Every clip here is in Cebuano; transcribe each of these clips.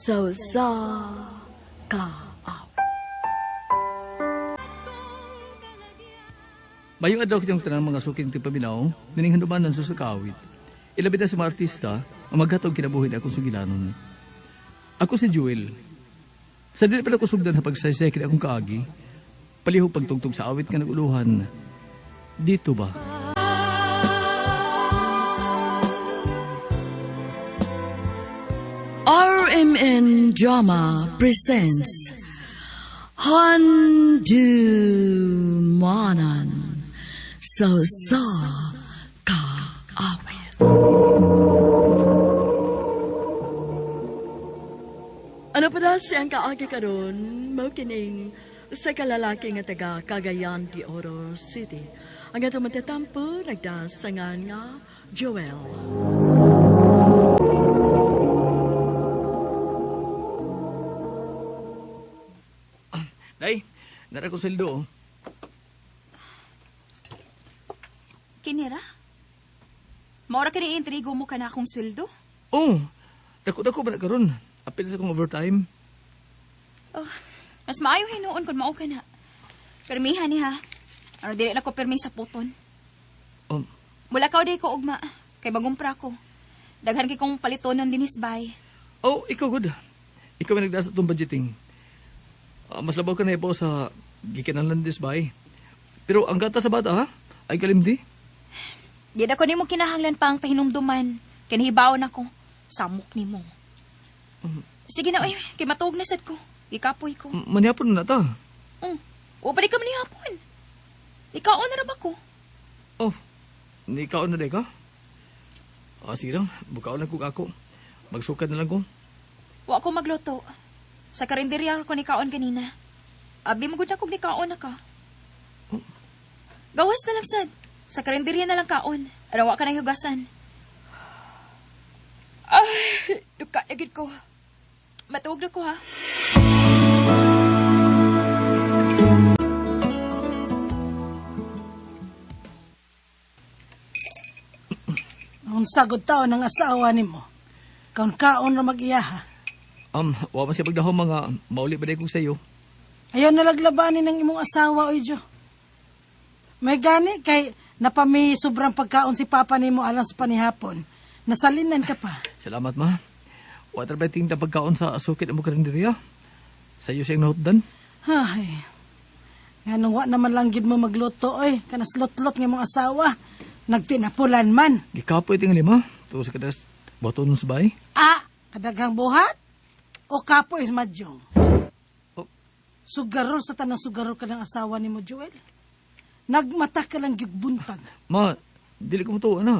Sa usa ka awit. Mayong adlaw kitang tanang mga suking tigpaminaw, nining handumanan sa kaawit. Ilabi na sa mga artista ang maghatog kinabuhi na akong sugilanon. Ako si Jewel. Sa dili pa na ko sugdan sa pagsaysay kini akong kaagi, palihog pagtugtog sa awit nga naguluhan. Dito ba? RMN Drama presents Handumanan sa usa ka awit. Ano pa na siyang kaagi karon mao kining usa ka lalaki nga taga Cagayan de Oro City. Ang atong matatampo nagdasangan nga Joel. Day, nara ko sweldo. Oh. Kinira? Maura ka ni intrigo mo ka na akong sweldo? Oh, dako-dako ba na karon? Apil sa akong overtime. Oh, mas maayo hinuon kung mao ka na. Permihan ni ha. Ano dili na ko permi sa puton. Mula ka di ko ugma. Kay magumpra ko. Daghan kay kong palitonon dinis bay. Oh, ikaw good. Ikaw ang nagdasa itong budgeting. Mas labaw ka na ibaw sa gikinanlan this bay. Pero ang gata sa bata, ha? Ay kalimdi. Di na ko nimo kinahanglan pa ang pahinumduman. Kinihibaon ako. Samok nimo. Sige na, oy, kay matuog na sad ko. Gikapoy ko. Manihapon na ta. O, pa di ka manihapon. Ikaw na ra ba ko? Oh, ni ikaw na di ka? Sige lang, bukaon lang kung ako. Magsukad na lang ko. Wa ko magluto. Sa karinderya ko ni kaon kanina. Abi mo gud na kog ni kaon na ka. Gawas na lang sad. Sa karinderya na lang kaon. Aron wa ka na hugasan. Ay, duka na gid ko. Matuog na ko ha. Ang sagod taon ng asawa nimo. Kaon kaon ra mag-iyaha. Wa man siya pagdahom mga mauli ba di ko sa iyo. Ayaw nalaglabanin ng imong asawa, oy Jo. May gani kay napami sobrang pagkaon si papa nimo alang sa panihapon. Nasalinan ka pa. Salamat ma. Wa tra ba ting pagkaon sa asukit mo karinderya? Sa iyo siyang nahutdan. Ay. Nganong wa naman lang gid mo magluto oy, kanas lot-lot ng imong asawa. Nagtinapulan man. Gikapoy tingali ma. Tuo sa kadas boton sa bay. Ah, kadaghang buhat o kapo is madyong. Oh. Sugarol sa tanang sugarol ka ng asawa nimo, Joel. Nagmata ka lang gyud buntag. Ma, dili ko matuo na.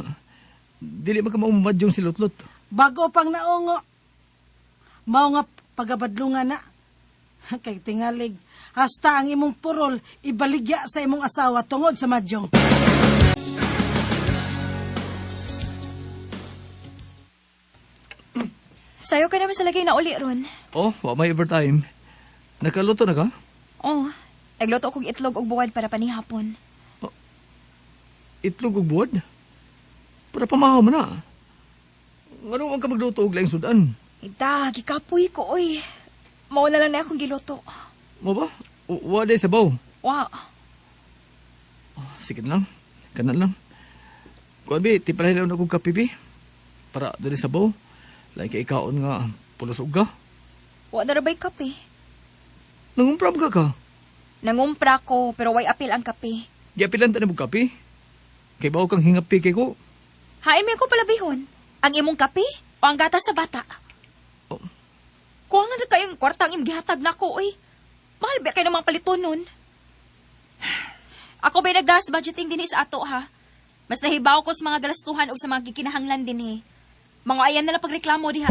Dili man ka maumadyong si Lotlot. Bago pang naungo. Mao nga pagabadlungan na. Kay tingalig, hasta ang imong purol ibaligya sa imong asawa tungod sa madyong. Sayo ka naman sa lagay na uli ron. Oh, wa may overtime. Nakaluto na ka? Oh, nagluto kog itlog og buwad para panihapon. Itlog ug buwad? Para pamahaw mo na. Ngano man ka magluto og laing sudan? Ida, gikapoy ko oy. Mao na lang na akong giluto. Mo ba? Wa day sabaw. Wa. Oh, sige na lang. Kanan lang. Kuan bi, tipalay lang akong kape bi. Para dali sabaw. Lain kay ikaon nga pulos uga. Wa na ra bay kape. Nangumpra ka ka. Nangumpra ko pero way apil ang kape. Giapilan ta nimo kape. Kay bawo kang hingapi kay ko. Hain mi ako palabihon. Ang imong kape o ang gatas sa bata? Oh. Kuha nga na kayong kwarta ang imong gihatag nako oy. Mahal ba kayo namang paliton nun? Ako ba'y nagdas budgeting din sa ato ha? Mas nahibaw ko sa mga galastuhan o sa mga gikinahanglan din eh. Mga ayan na lang pagreklamo diha.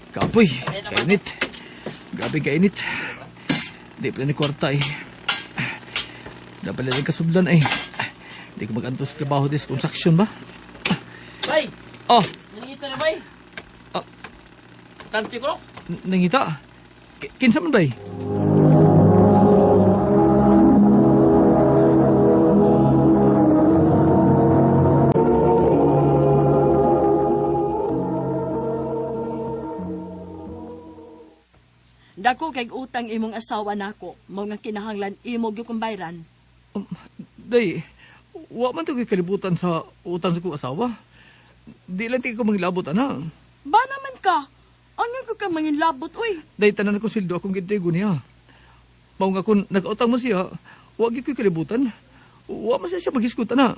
Kapoy, kainit. Grabe kainit. Di pala ni kwarta eh. Dapat lang kasublan eh. Di ko mag-antos sa trabaho this construction ba? Bay! Oh, Nangita na, bay! Ah. Tanti ko? Nangita. Kinsa man bay? Dako kay utang imong asawa nako, mao nga kinahanglan imo gyud kong bayran. Day, wa man to kay kalibutan sa utang sa kong asawa. Di lang tingin ko manghilabot, ana. Ba naman ka? Ano ko ka manginlabot, uy? Day, tanan ko sildo akong gintigo niya. Mao nga kung nag-utang mo siya, wa gyud ko'y kalibutan. Wa man siya maghisgot, ana.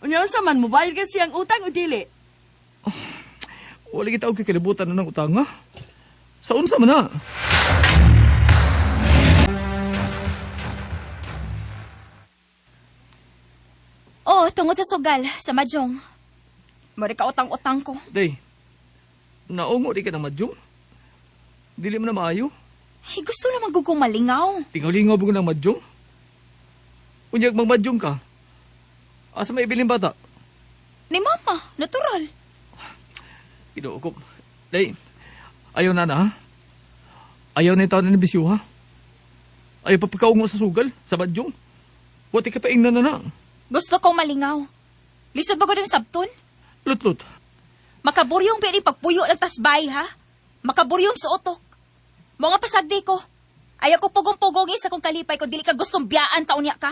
Unya unsa man mobayad ka siyang utang o dili? Wala kita og kalibutan na ng utang, ha? Sa unsa man na? Oh, tungod sa sugal, sa mahjong. Mori ka utang-utang ko. Day, naungo di ka ng madyong? Dili mo na maayo? Ay, gusto naman gugong malingaw. Tingaw-lingaw mo ng madyong? Unyag magmadyong ka. Asa may ibilin bata? Ni mama, natural. Ginoo ko. Day, ayaw na na, ha? Ayaw na yung taon na ni bisyo, ha? Ayaw pa pagkaungo sa sugal, sa badyong. Wati ka pa ingnan na na. Gusto kong malingaw. Lisod ba ko ng sabton? Lut-lut. Makaburyong pwede pagpuyo ng tasbay, ha? Makaburyong sa utok. Mga pasagdi ko. Ayaw ko pugong-pugong isa kong kalipay kung dili ka gustong biyaan taon niya ka.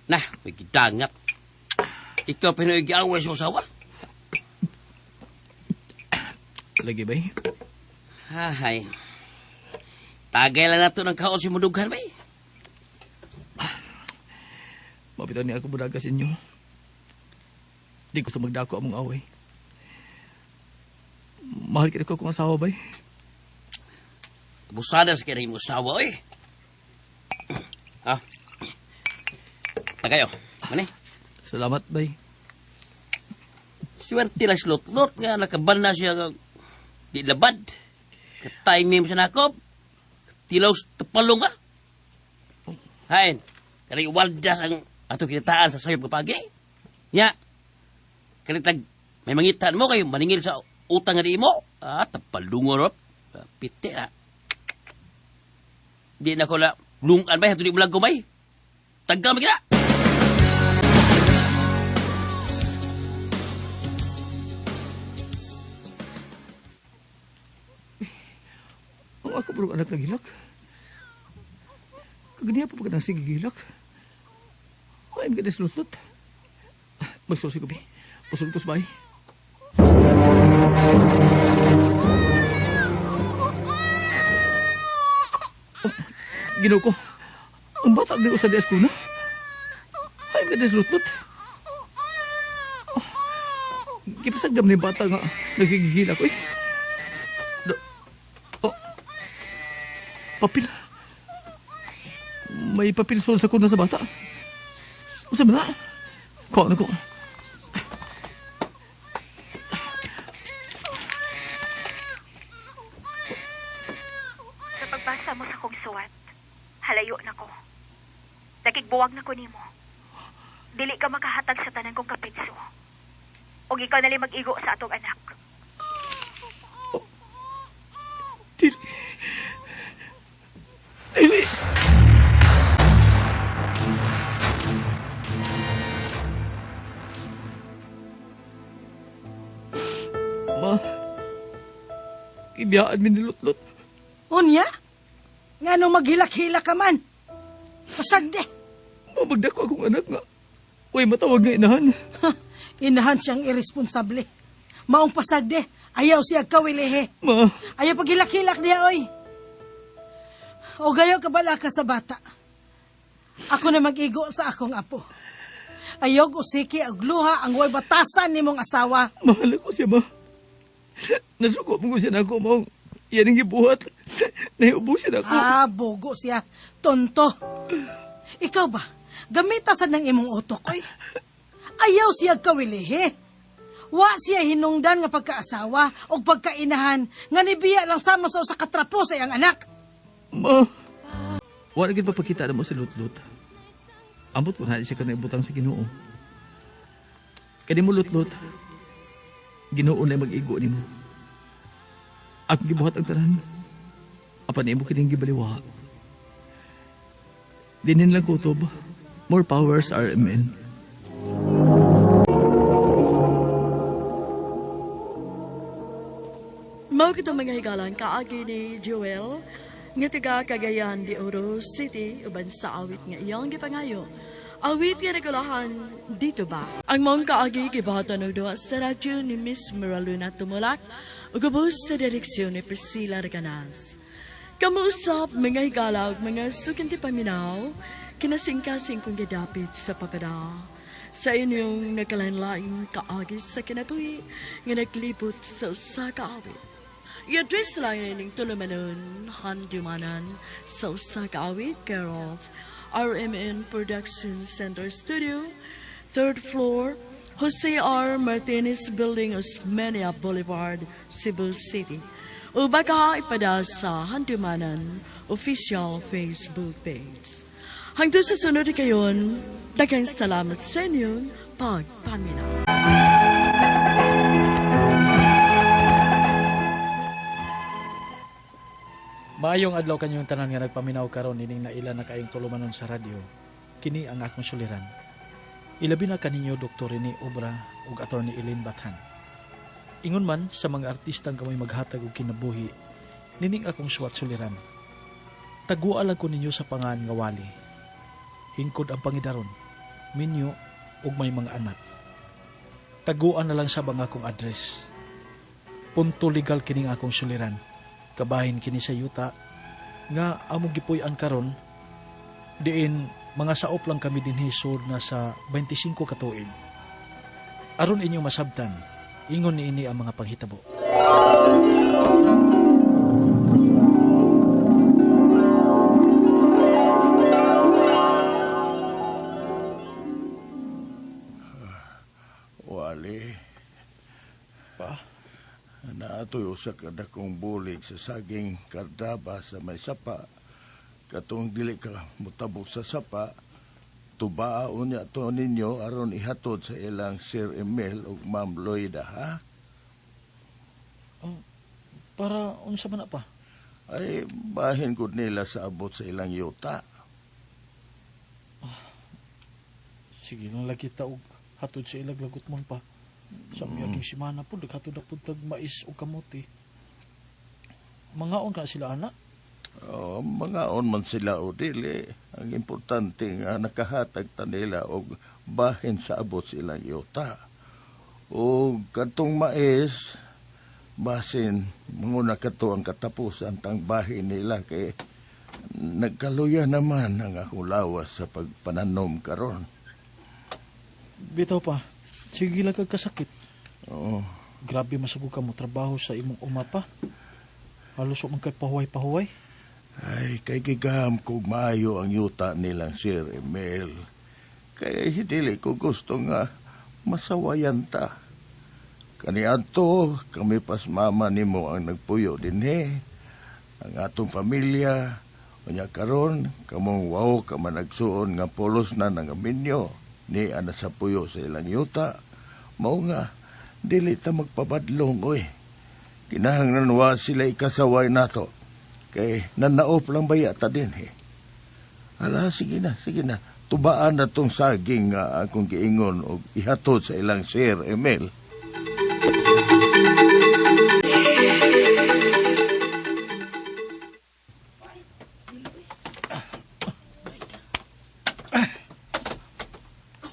Nah, may gidangat. Ikaw pinoy giaway sa usawa. Lagi bay? Hay. Tagay lang nato ng kaon si Mudughan, bay. Mapitaw niya ako budaga sa inyo. Di gusto magdako among away. Mahal kita ko akong asawa, bay. Busada sa kaya mo usawa, oy. Ha? Tagayo. Mani? Salamat, bay. Swerte lang si Lotlot nga nakaban na siya nga di labad. Ka-timing mo siya nakop. Tilaw sa tapalong ka. Hain, kanang waldas ang ato kinataan sa sayop kapagi. Ya, kanitag may mangitan mo kayo maningil sa utang nga di mo. Ah, tapalungo rop. Ah, piti na. Di na ko na lungan ba, di mo lang gumay. Tagal mo gina. Ang ako bro anak ng hilak. Kaganiya pa pagka sige gilak. Ay, mga deslutlot. Magsusi ko, bi. Usul ko sa bahay. Oh, Ginoo ko. Ang bata di ko sa desk ko na. Ay, mga deslutlot. Oh, gipasagdam ni bata nga nagsigigilak ko eh. Oh, papel. May papel sul sa kuna sa bata. Usa man na? Kuha na ko. Sa pagbasa mo sa kong suwat, halayo na ko. Nakigbuwag na ko nimo. Dili ka makahatag sa tanan kong kapitso. Og ikaw nali mag-igo sa atong anak. Dili. Dili. Ma, ibiyaan mi nilutlot. Unya? Nga nung maghilak-hilak ka man. Pasagdi. Mabagda ko akong anak nga. Uy, matawag nga inahan. Ha, inahan siyang irresponsable. Maong pasagdi. Ayaw siya kawilihe. Ma, Ayaw paghilak-hilak niya, oy. O gayo ka bala ka sa bata. Ako na mag-igo sa akong apo. Ayog usiki og luha ang way batasan nimong asawa. mahal ko siya, ma. Nasuko mo ko siya na ako, ma. Yan ang gibuhat. Nahiubusin ako. Ah, bogo siya. Tonto. Ikaw ba? Gamita sad ng imong utok, oy. Ayaw siya kawilihi. Wa siya hinungdan nga pagkaasawa o pagkainahan nga nibiya lang sama sa usa ka trapo sa iyang anak. Ma. Wala gid papakita na mo si Lutlut. Ambot ko na siya kanang ibutang sa Ginoo. Kani mo Lutlut, Ginoo na mag-igo nimo. Ako gibuhat ang tanan. Apan imo kining gibaliwa. Dinin lang kutob. More powers are men. Mao kitong mga higalan kaagi ni Joel nga taga Cagayan de Oro City uban sa awit nga iyang gipangayo. Awit nga nagulahan dito ba? Ang mong kaagi gibahatan og duha sa radyo ni Miss Miraluna Tumulak ug ubos sa direksyon ni Priscilla Reganas. Kamuusap mga higala ug mga sukinti paminaw, kinasingkasing kong gidapit sa papada. Sa inyong nagkalain-laing kaagi sa kinabuhi nga naglibot sa usa ka awit. I-address lang ining tulumanon, handumanan sa usa ka awit, care of RMN Production Center Studio, 3rd floor, Jose R. Martinez Building, Osmeña Boulevard, Cebu City. O baka ipada sa Handumanan official Facebook page. Hangtod sa sunod kayon, daghang salamat sa inyong pagpaminaw. Maayong adlaw kanyong tanan nga nagpaminaw karon ining naila na kaayong tulumanon sa radyo. Kini ang akong suliran. Ilabi na kaninyo Dr. Rene Obra ug Attorney Elaine Bathan. Ingon man sa mga artistang kamoy maghatag og kinabuhi, nining akong suwat suliran. Tagua lang ko ninyo sa pangan nga wali. Hingkod ang pangidaron, minyo ug may mga anak. Taguan na lang sa bang akong address. Punto legal kining akong suliran. Kabahin kini sa yuta nga among gipuy-an karon diin mga saop lang kami dinhi sud na sa 25 ka tuig. Aron inyong masabtan, ingon niini ang mga panghitabo. Wali. Pa? Naatoy usa ka dakong bulig sa saging kardaba sa may sapa. Katong dili ka mutabok sa sapa, tubaa unya to ninyo aron ihatod sa ilang Sir Emil ug Ma'am Loida, ha? Para unsa man na pa? Ay, bahin gud nila sa abot sa ilang yuta. Sige lang lagi ta og hatod sa ilag lagot mon pa. Sa miyaging simana po, naghatod na po tag mais o kamote. Mangaon ka sila, anak? Oh, mangaon man sila o dili. Ang importante nga nakahatag ta nila og bahin sa abot sa ilang yuta. O katong mais, basin muna kato ang katapusan tang bahin nila kay nagkaluya naman ang akong lawas sa pagpananom karon. Bitaw pa, sige lang kag kasakit. Oo. Grabe masabog ka mo trabaho sa imong uma pa. Halos man kay pahuway-pahuway. Ay, kay gigam kog maayo ang yuta nilang Sir Emil. Kaya dili ko gusto nga masawayan ta. Kaniadto, kami pas mama nimo ang nagpuyo dinhi. Ang atong pamilya, unya karon kamong waw ka man nagsuon nga pulos na ng aminyo ni ana sa puyo sa ilang yuta. Mao nga, dili ta magpabadlong, oy. Kinahanglan wa sila ikasaway nato. Kay nanaop lang baya ta din, eh. Ala, sige na, sige na. Tubaan na tong saging nga akong giingon og ihatod sa ilang Sir Emil.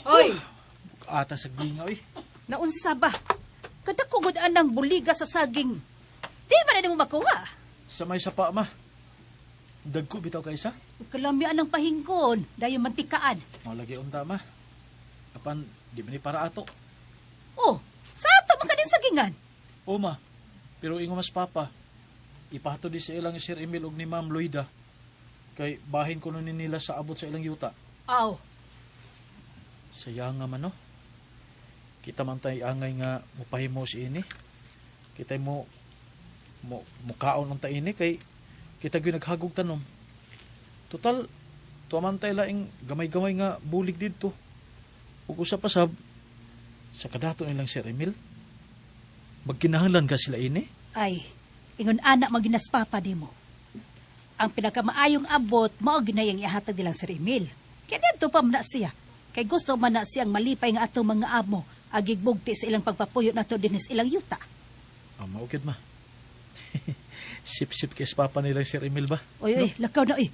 Hoy, Ata sa ginga, oy. naunsa ba? Kadako gud anang buliga sa saging. Di ba na nimo makuha? Sa may sapa, ma. Dagko bitaw kaysa. Ug Kalami anang pahinggon, dayon mantikaan. Mao lagi unta, ma. Apan, di man ni para ato. Oh, sa ato man kanin sagingan. O, ma. Pero ingon mas papa, ipahatod di sa ilang Sir Emil og ni Ma'am Loida. Kay bahin ko nun nila sa abot sa ilang yuta. Aw, Saya nga man, no? Kita man tayo angay nga mupahimo si ini. Kita mo mukaon ang taini kay kita gyud naghagog tanom. Total, tuwa man tayo laing gamay-gamay nga bulig didto. Ug usa pa sab sa kadato nilang Sir Emil. Magkinahanglan ka sila ini? ay, ingon ana maginas papa nimo. Ang pinakamaayong abot mao ginayang ihatag nilang Sir Emil. Kaya dito pa man na siya. Kay gusto man na siyang malipay nga atong mga amo agigbugti sa ilang pagpapuyo nato dinhi sa ilang yuta. Ah, maukid ma. Sip-sip kay sa papa nilang Sir Emil ba? Oy, oy, lakaw na, oy.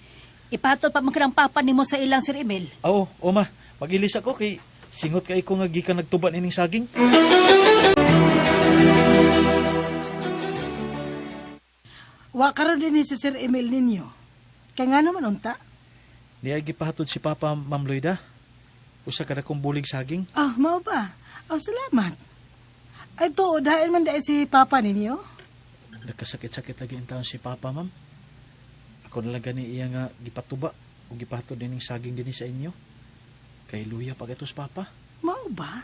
Ipatol pa man ka ng papa nimo sa ilang Sir Emil. Oo, oh, ma. Mag-ilis ako kay singot kay ko nga gikan nagtuba nining saging. Wa karon din ni si Sir Emil ninyo. Kay nga naman unta? Niya gipahatod si Papa, Ma'am Loida. Usa ka dakong bulig saging. Ah, mao ba? Oh, salamat. Ay, tuod, dahil man dahil si Papa ninyo? Nagkasakit-sakit lagi ang taon si Papa, ma'am. Ako na lang gani iya nga gipatuba o gipahatod nining saging dinhi sa inyo. Kay luya pag ito Papa. Mao ba?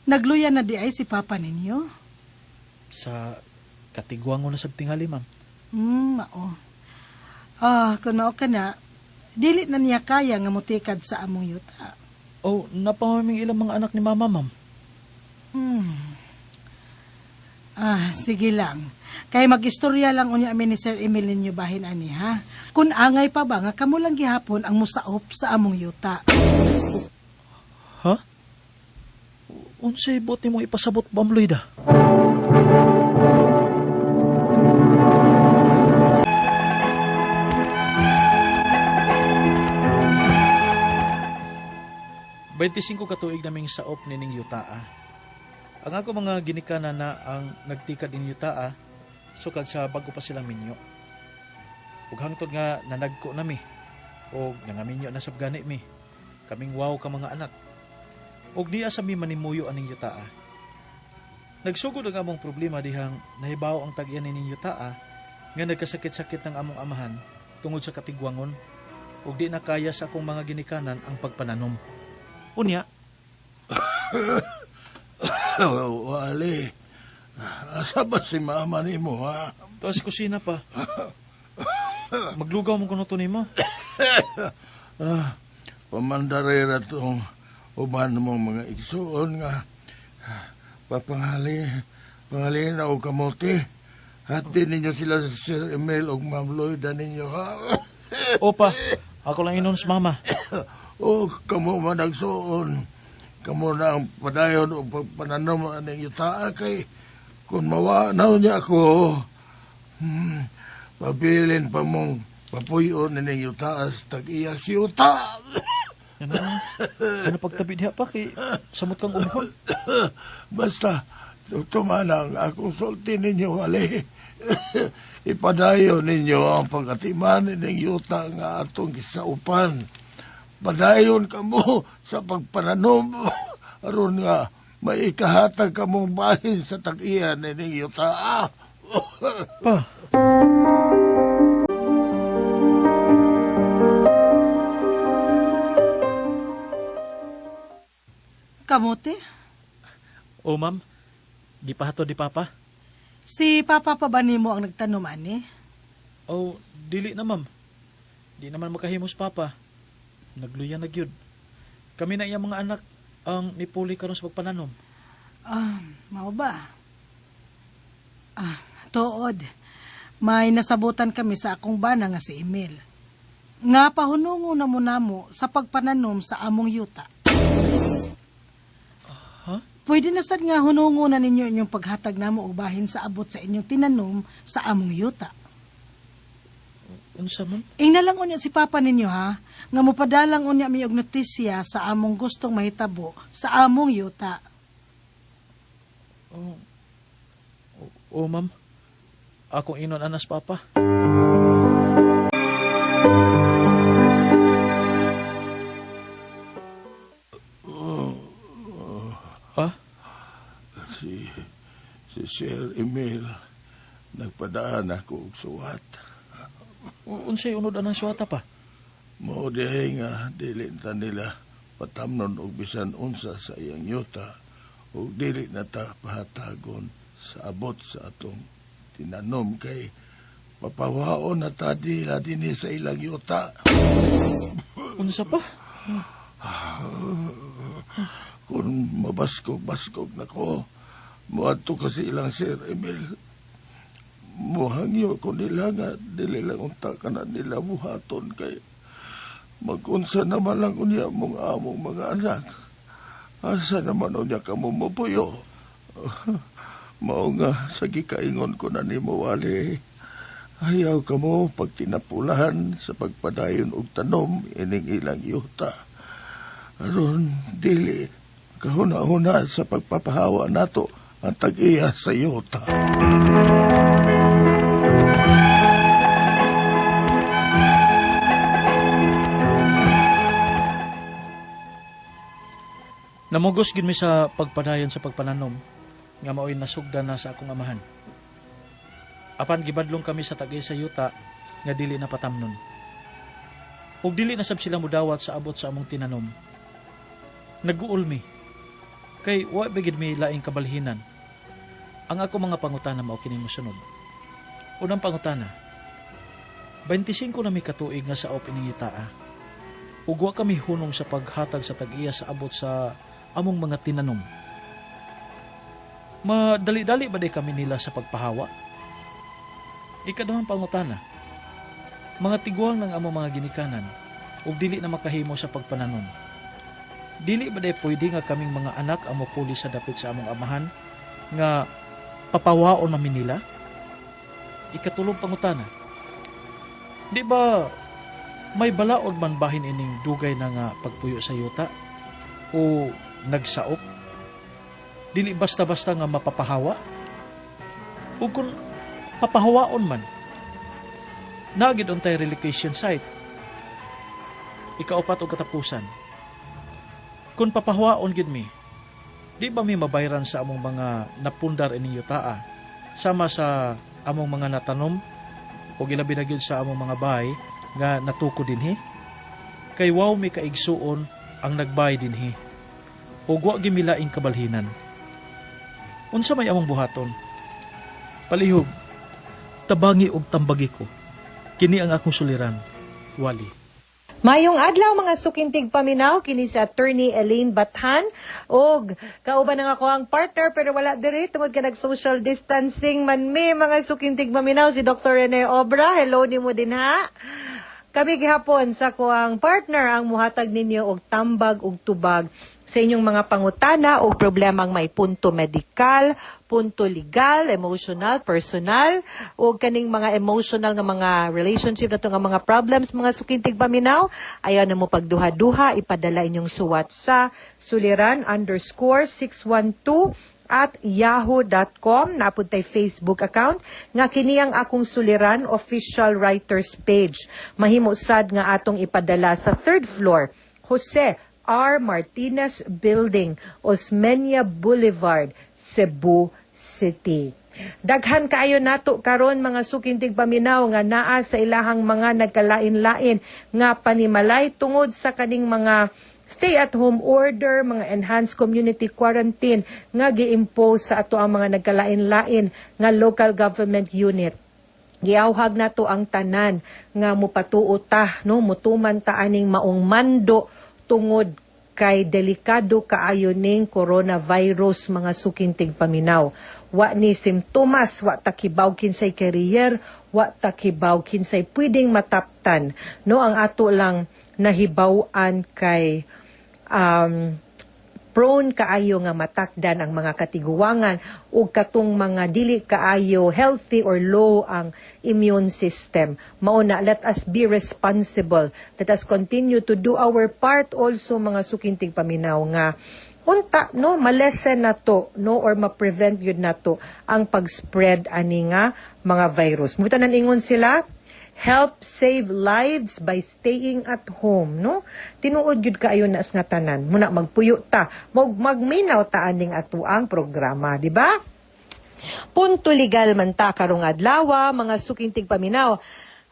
Nagluya na di ay si Papa ninyo? Sa katigwango na sa tingali, ma'am. Mao. Ah, kung mao ka na, dili na niya kaya nga mutikad sa among yuta. Oh, napamaming ilang mga anak ni Mama, ma'am. Ah, sige lang. Kay mag-istorya lang unya mi ni Sir Emil ninyo bahin ani ha. Kun angay pa ba nga kamo lang gihapon ang musaop sa among yuta. Ha? Unsay buot nimo ipasabot, Ma'am Loida? 25 ka tuig naming saop nining yutaa. Ang ako mga ginikanan na ang nagtikad ning yutaa sukad sa bago pa silang minyo. Ug hangtod nga nanagko nami og nangaminyo na sab gani mi. Kaming wow ka mga anak. Ug niya sa mi manimuyo aning yutaa. Nagsugod ang among problema dihang nahibaw ang tag-iya nining yutaa nga nagkasakit-sakit ng among amahan tungod sa katigwangon ug di na kaya sa akong mga ginikanan ang pagpananom. Unya, Wali, asa ba si mama nimo ha? tuas kusina pa. Maglugaw mo kuno to nimo. Ah, pamandarera tong uban mong mga igsuon nga papangali, pangali na og kamote. Hati ninyo sila sa Sir Emil og Ma'am Lloyda ninyo ha. Opa, ako lang inon sa mama. O kamo man nagsuon. Kamo na ang padayon o pagpananom aning yutaa kay kung mawanaw niya ako, pabilin pa mong papuyon nining yutaa sa tag-iya si yuta. Ano, ano pagtabi diha pa kay samot kang umhon. Basta, tumana ang akong sulti ninyo, wali. Ipadayon ninyo ang pagkatiman nining yuta nga atong gisaupan. Padayon kamo sa pagpananom aron nga maikahatag kamong bahin sa tag-iya nining yuta. Pa. Kamote? O ma'am, gipahatod ni Papa. Si Papa pa ba nimo ang nagtanom ani? O dili na ma'am. Di naman makahimos Papa. Nagluya na gyud. Kami na iyang mga anak ang nipuli karon sa pagpananom. Ah, mao ba? Ah, tuod. May nasabutan kami sa akong bana nga si Emil. Nga pahunungo na mo namo sa pagpananom sa among yuta. Ha? Pwede na sad nga hunungo na ninyo inyong paghatag namo og bahin sa abot sa inyong tinanom sa among yuta. Unsa ma'am? Ingna lang unya si Papa ninyo ha, nga mopadalang unya mi og notisya sa among gustong mahitabo sa among yuta. O, o ma'am. Akong inon anas Papa. Ha? Si Sir Emil, nagpadaan ako og suwat. Unsay unod anang suwata pa? Mao dihay nga dili ta nila patamnon og bisan unsa sa iyang yuta ug dili na ta pahatagon sa abot sa atong tinanom kay papawaon na ta nila dinhi sa ilang yuta. Unsa pa? Kung mabaskog-baskog na ko, moadto kasi ilang Sir Emil. Muhangyo ko nila nga dili lang unta ka na nila buhaton kay magunsa naman lang unya mong among mga anak. Asa naman unya ka mo mapuyo. Mao nga sa gikaingon ko na nimo, Wali. Ayaw ka mo pagtinapulahan sa pagpadayon og tanom ining ilang yuta. Aron dili kahuna-huna sa pagpapahawa nato ang tag-iya sa yuta. Namugos gid mi sa pagpadayon sa pagpananom nga maoy nasugdan na sa akong amahan. Apan gibadlong kami sa tagay sa yuta nga dili na patamnon. Ug dili na sab sila mudawat sa abot sa among tinanom. Naguol mi kay wa ba gid mi laing kabalhinan. Ang ako mga pangutana mao kining mosunod. Unang pangutana, 25 na mi katuig nga saop ining yutaa. Ug wa kami hunong sa paghatag sa tag-iya sa abot sa among mga tinanom. Madali-dali ba di kami nila sa pagpahawa? Ikaduhang pangutana, mga tiguang ng among mga ginikanan ug dili na makahimo sa pagpananom. Dili ba di pwede nga kaming mga anak ang mopuli sa dapit sa among amahan nga papawaon mami nila? Ikatulong pangutana, di ba may balaod man bahin ining dugay na nga pagpuyo sa yuta o nagsaop? Dili basta-basta nga mapapahawa? O kung papahawaon man, naagid untay relocation site. Ikaupat o katapusan, kung papahawaon gid mi, di ba mi mabayran sa among mga napundar ining yutaa sama sa among mga natanom o gilabi na gyud sa among mga bahay nga natuko dinhi? Kay wow mi kaigsuon ang nagbay dinhi ug wa gimilaing kabalhinan. Unsa may among buhaton? Palihog, tabangi og tambagi ko. Kini ang akong suliran, Wali. Mayong adlaw mga sukintig paminaw kini si Attorney Elaine Bathan og kauban ang ako ang partner pero wala diri tungod kay nag-social distancing man mi mga sukintig paminaw si Dr. Rene Obra. Hello nimo din ha. Kami gihapon sa kuang partner ang muhatag ninyo og tambag og tubag sa inyong mga pangutana o problemang may punto medikal, punto legal, emotional, personal, o kaning mga emotional nga mga relationship na to nga mga problems, mga sukintig paminaw, ayaw na mo pagduha-duha, ipadala inyong suwat sa suliran_612@yahoo.com. Napuntay Facebook account nga kini ang akong suliran official writers page. Mahimo sad nga atong ipadala sa third floor, Jose R. Martinez Building, Osmeña Boulevard, Cebu City. Daghan kaayo nato karon mga sukintig paminaw nga naa sa ilahang mga nagkalain-lain nga panimalay tungod sa kaning mga stay-at-home order, mga enhanced community quarantine nga gi-impose sa ato ang mga nagkalain-lain nga local government unit. Giawhag nato ang tanan nga mupatuo ta, no, mutuman ta aning maong mando tungod kay delikado kaayo ning coronavirus mga sukintig paminaw. Wa ni simptomas, wa ta kibaw kinsay carrier, wa ta kibaw kinsay pwedeng mataptan. No, ang ato lang nahibaw-an kay prone kaayo nga matakdan ang mga katiguwangan ug katong mga dili kaayo healthy or low ang immune system. Mao na, let us be responsible. Let us continue to do our part also mga sukintig paminaw nga unta no malesen na to, no, or ma-prevent yun na to ang pag-spread ani nga mga virus. Muta ingon sila, help save lives by staying at home, no? Tinuod gyud kaayo na nga tanan. Muna magpuyo ta, magminaw ta aning atuang programa, di ba? Punto legal man ta karong adlaw, mga sukintig paminaw.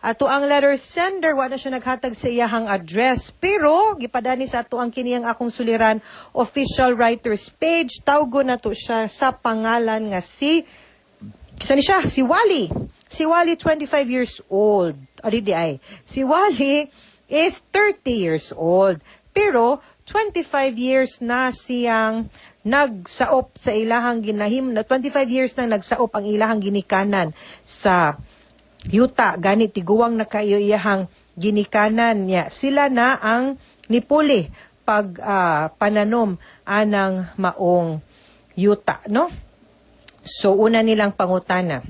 Ato ang letter sender, wa na siya naghatag sa iyahang address. Pero, gipadani sa ato ang kiniyang akong suliran official writers page. Tawgo na to siya sa pangalan nga si, kisa ni siya, si Wally. Si Wally, 25 years old. Ari di ay. Si Wally is 30 years old. Pero, 25 years na siyang nagsaop sa ilahang ginahim, na 25 years nang nagsaop ang ilahang ginikanan sa yuta. Gani tiguang na kayo iyahang ginikanan niya. Sila na ang nipuli pag pananom anang maong yuta, no? So, una nilang pangutana.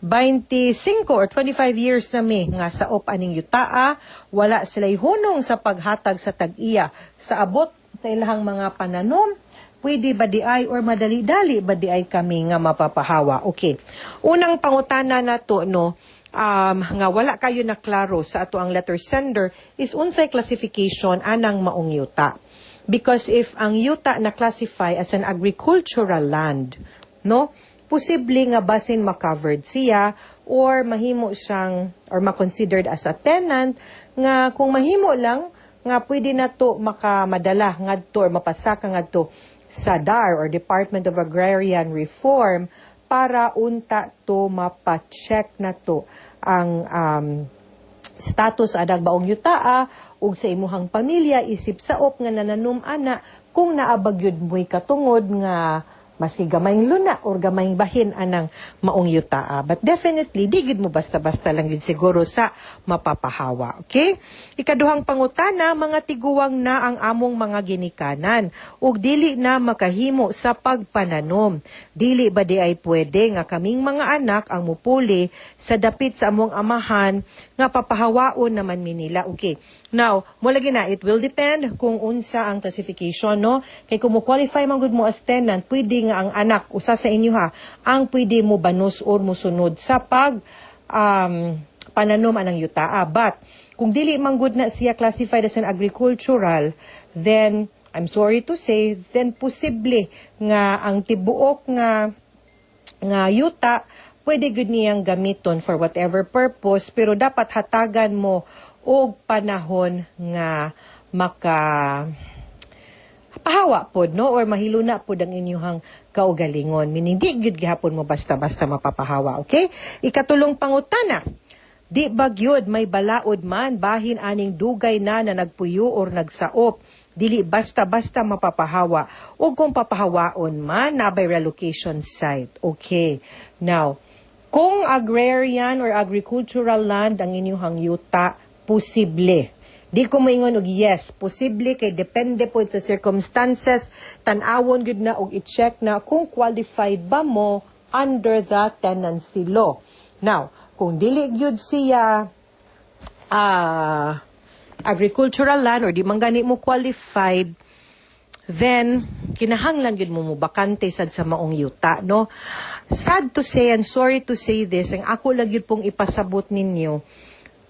25 or 25 years na mi nga saop aning yutaa, wala sila'y hunong sa paghatag sa tag-iya sa abot sa ilahang mga pananom. Pwede ba di ay or madali-dali ba di ay kami nga mapapahawa? Okay. Unang pangutana nato, no, nga wala kayo na klaro sa ato ang letter sender is unsay classification anang maong yuta. Because if ang yuta na classify as an agricultural land, no, posible nga basin ma-covered siya or mahimo siyang or ma-considered as a tenant nga kung mahimo lang nga pwede na to makamadala ngadto or mapasaka ngadto sa DAR or Department of Agrarian Reform para unta to mapa-check na to ang status adag baong yutaa ug sa imuhang pamilya isip saop nga nananom ana, kung naa ba gyud mo'y katungod nga maski gamayng luna or gamayng bahin anang maong yutaa. But definitely, di gid mo basta-basta lang gid siguro sa mapapahawa. Okay? Ikaduhang pangutana, mga tiguwang na ang among mga ginikanan ug dili na makahimo sa pagpananom. Dili ba di ay pwede nga kaming mga anak ang mupuli sa dapit sa among amahan nga papahawaon naman mi nila? Okay. Now, mo lagi na, it will depend kung unsa ang classification, no? Kay kung mo qualify man gud mo as tenant, pwede nga ang anak, usa sa inyo ha, ang pwede mo banos or musunod sa pag pananom anang yutaa. But kung dili man gud na siya classified as an agricultural, then I'm sorry to say, then posible nga ang tibuok nga yuta pwede gud niyang gamiton for whatever purpose, pero dapat hatagan mo og panahon nga maka pahawa pod, no, or mahiluna pod ang inyuhang kaugalingon, meaning di gyud gihapon mo basta-basta mapapahawa. Okay, ikatulong pangutana: di ba gyud may balaod man bahin aning dugay na na nagpuyo or nagsaop, dili basta-basta mapapahawa, ug kung papahawaon man, naa bay relocation site? Okay, now kung agrarian or agricultural land ang inyuhang yuta, posible. Di ko moingon og yes, posible kay depende po sa circumstances, tan-awon gyud na og i-check na kung qualified ba mo under the tenancy law. Now, kung dili gyud siya agricultural land or di man gani mo qualified, then kinahanglan gyud mo bakante sad sa maong yuta, no? Sad to say and sorry to say this, ang ako lang gyud pong ipasabot ninyo,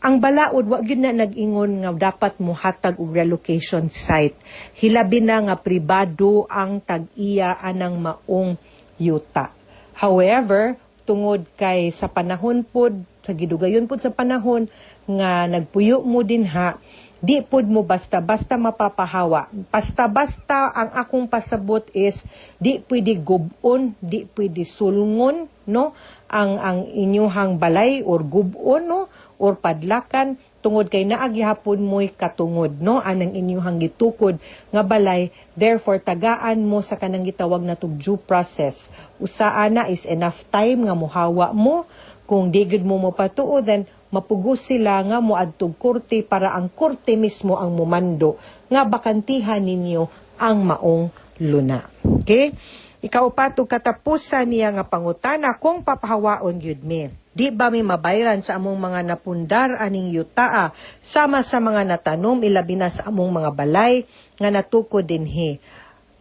ang balaod wa gyud na nag-ingon nga dapat mo hatag og relocation site, hilabi na nga pribado ang tag-iya anang maong yuta. However, tungod kay sa panahon pod, sa gidugayon pod sa panahon nga nagpuyo mo dinha, di pod mo basta-basta mapapahawa. Basta-basta ang akong pasabot is di pwede gubon, di pwede sulngon, no, ang inyuhang balay or gubon, no, or padlakan, tungod kay naa gihapon mo'y katungod, no, anang inyuhang gitukod nga balay. Therefore, tagaan mo sa kanang gitawag na tug due process. Usa ana is enough time nga muhawa mo. Kung di gud mo mopatuo, then mapugos sila nga moadtog korte para ang korte mismo ang mumando nga bakantihan ninyo ang maong luna. Okay? Ikaupat ug katapusan niya nga pangutana, kung papahawaon gyud mi, di ba mi mabayran sa among mga napundar aning yutaa sama sa mga natanom, ilabi na sa among mga balay nga natukod dinhi?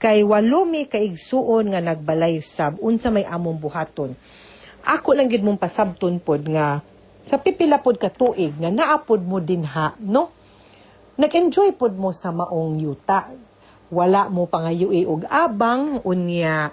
Kay walo mi kaigsuon nga nagbalay sab, unsa may among buhaton? Ako lang gid mong pasabton pod nga sa pipila pod ka tuig nga naa pod mo dinha, no, nag-enjoy pod mo sa maong yuta, wala mo pangayui og abang, unya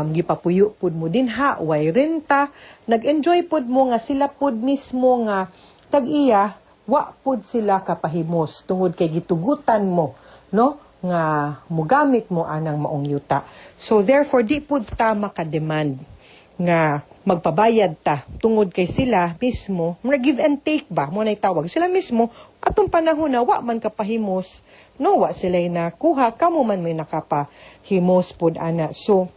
gipapuyo pod mo dinha, way renta, nag-enjoy pod mo nga sila pod mismo nga tag-iya, wa pod sila kapahimos tungod kay gitugutan mo, no, nga mugamit mo anang maong yuta. So therefore, di pud ta maka-demand nga magpabayad ta tungod kay sila mismo, mura give and take ba mo nay tawag, sila mismo atong panahon na wa man kapahimos, no, wa sila nakuha, kamo man may nakapahimos pod ana. So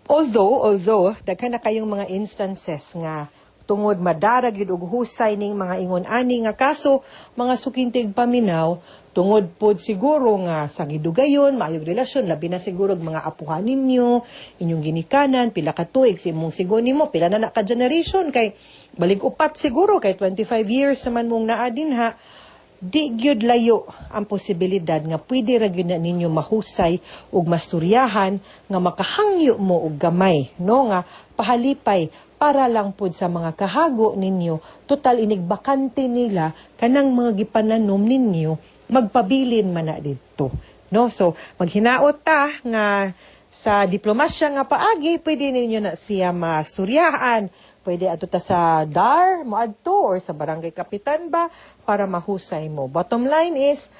although daghan na kayong mga instances nga tungod madara gyud og husay ning mga ingon ani nga kaso, mga suking tigpaminaw. Tungod pod siguro nga sa gidugayon, maayog relasyon, labi na siguro og mga apuhan ninyo, inyong ginikanan, pila ka tuig sa imong sigo nimo, pila na na ka generation kay balig upat siguro kay 25 years naman mong naa dinha, di gyud layo ang posibilidad nga pwede ra gyud na ninyo mahusay ug masturyahan nga makahangyo mo og gamay, no, nga pahalipay para lang pud sa mga kahago ninyo. Total, inigbakante nila kanang mga gipananom ninyo, magpabilin man na didto, no? So maghinaot ta nga sa diplomasya nga paagi pwede ninyo na siya masuryahan. Pwede ato ta sa DAR moadto or sa barangay kapitan ba para mahusay mo. Bottom line is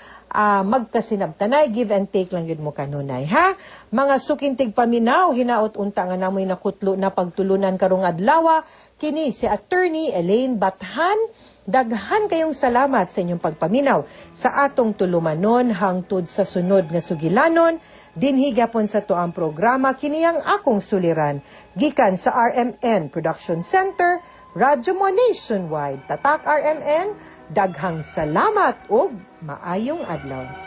magkasinabtanay, give and take lang yun mo kanunay, ha? Mga suking tigpaminaw, hinaot unta nga namoy nakutlo na pagtulunan karong adlaw. Kini si Attorney Elaine Bathan. Daghan kayong salamat sa inyong pagpaminaw sa atong tulumanon hangtod sa sunod nga sugilanon dinhi gapon sa tuang programa, kini ang Akong Suliran, gikan sa RMN Production Center, Radyo Mo Nationwide. Tatak RMN, daghang salamat ug maayong adlaw.